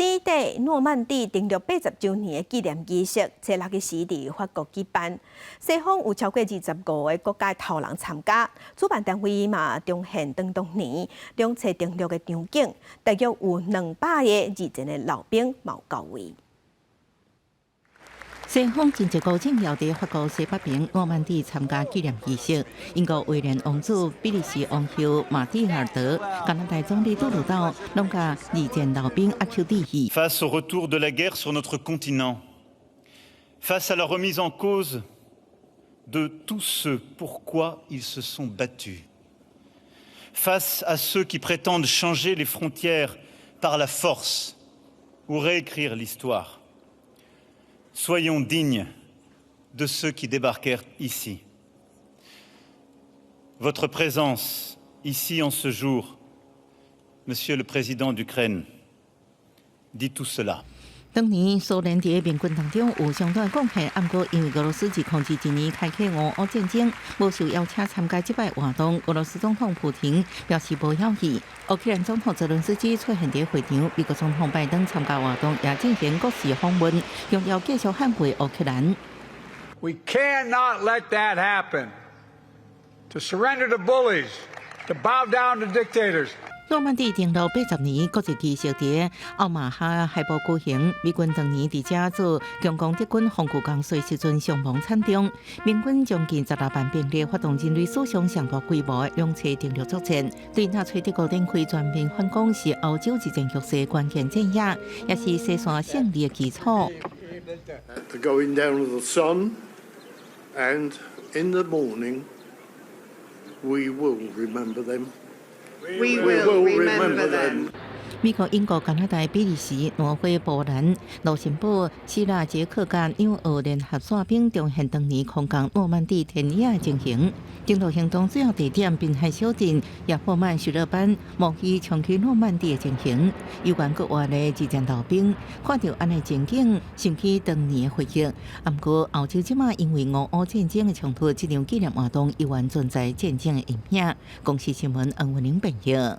佇諾曼底登陸80週年的紀念儀式，初六的時佇法國舉辦，西方有超過25個國家頭人參加，主辦單位嘛重現當年兩棲登陸的場景，大約有200個二戰的老兵嘛到位。西方真濟國政要佇法國西北邊諾曼底參加紀念儀式。英國威廉王子、比利時王后馬蒂爾德、加拿大總理杜魯多，攏共二戰老兵握手致意。 Face au retour de la guerre sur notre continent, face à la remise en cause de tout ce pourquoi ils se sont battus, face à ceux qui prétendent changer les frontières par la force ou réécrire l'histoire, soyons dignes de ceux qui débarquèrent ici. Votre présence ici en ce jour, Monsieur le Président d'Ukraine, dit tout cela. 當年蘇聯佇盟軍當中有相當貢獻，毋過因為俄羅斯2021年開啟俄烏戰爭，無受邀請參加這擺活動。俄羅斯總統普廷表示無曉意。烏克蘭總統澤倫斯基出現佇會場，美國總統拜登參加活動，也進行國事訪問，強調繼續捍衛烏克蘭。 We cannot let that happen. To surrender to bullies, to bow down to dictators. 諾曼底登陸80年，國際儀式佇奧馬哈海堡舉行。美軍當年佇遮做強攻德軍防禦工事時陣傷亡慘重，盟軍將近16萬兵力發動人類史上上大規模的兩棲登陸作戰，對納粹德國展開全面反攻，是歐洲二戰局勢關鍵戰役，也是西線勝利的基礎。 The going down of the sun and in the morning, we will remember them. We will remember them. 美國、英國、加拿大、比利時、挪威、波蘭、盧森堡、希臘、捷克佮紐澳聯合傘兵重現當年空降諾曼底田野的情形。登陸行動主要地點濱海小鎮葉赫曼徐樂班模擬衝擊諾曼底的情形。有關國外的二戰老兵看著按呢情景，想起當年的回憶。毋過歐洲這馬因為俄烏戰爭的衝突，這場紀念活動依然存在戰爭的陰影。公視新聞黃文玲編譯。